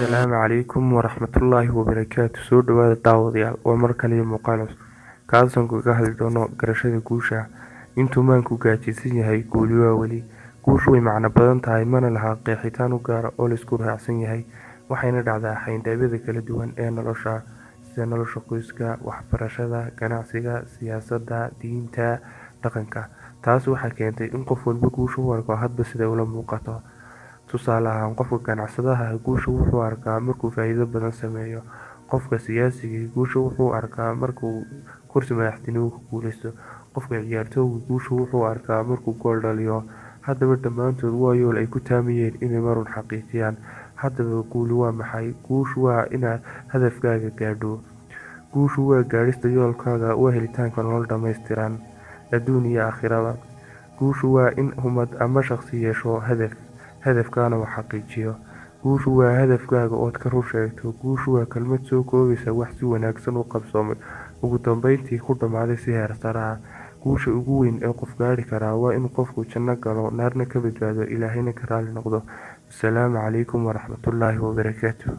Asalaamu calaykum waraxmatullaahi wabarakaatu. Soo dhawaada daawadayaal, waa mar kale iyo muuqaal cusub kaasoo kaga hadli doono garashada guusha. Intuu maanku gaajaysan yahay, guuli waa weli. Guushu way macno badan tahay, mana laha qeexitaan u gaara oo la isku raacsan yahay, waxayna dhacdaa xayndaabyada kala duwan ee nolosha, sida nolosha qoyska, waxbarashada, ganacsiga, siyaasadda, diinta, dhaqanka. Taas waxaa keentay in qof walba guusha u arko hadba sida ula muuqato. Tusaale ahaan, qofka ganacsadaha ah guusha wuxuu arkaa markuu faa'iido badan sameeyo. Qofka siyaasiga guusha wuxuu arkaa markuu kursi madaxtinimo ku guuleysto. Qofka ciyaartooyga guusha wuxuu arkaa markuu gool dhaliyo. Haddaba dhammaantood waa yool ay ku taamayeen inay marun xaqiijiyaan. Haddaba guuli waa maxay? Guushu waa inaad hadafkaaga gaadho. Guushu waa gaadhista yoolkaaga, waa helitaanka nolol dhammaystiran adduun iyo aakhiraba. Guushu waa in ummad ama shaqsi yeesho hadaf, hadafkaana uu xaqiijiyo. Guushu waa hadafkaaga ood ka run sheegto. Guushu waa kelmad soo koobaysa wax si wanaagsan u qabsoomay, ugu dambeyntii ku dhammaaday si heer sare ah. Guusha ugu weyn ee qof gaadhi karaa waa in qofku janno galo, naarna ka badbaado, Ilaahayna ka raali noqdo. Asalaamu calaykum waraxmatullaahi wabarakaatu.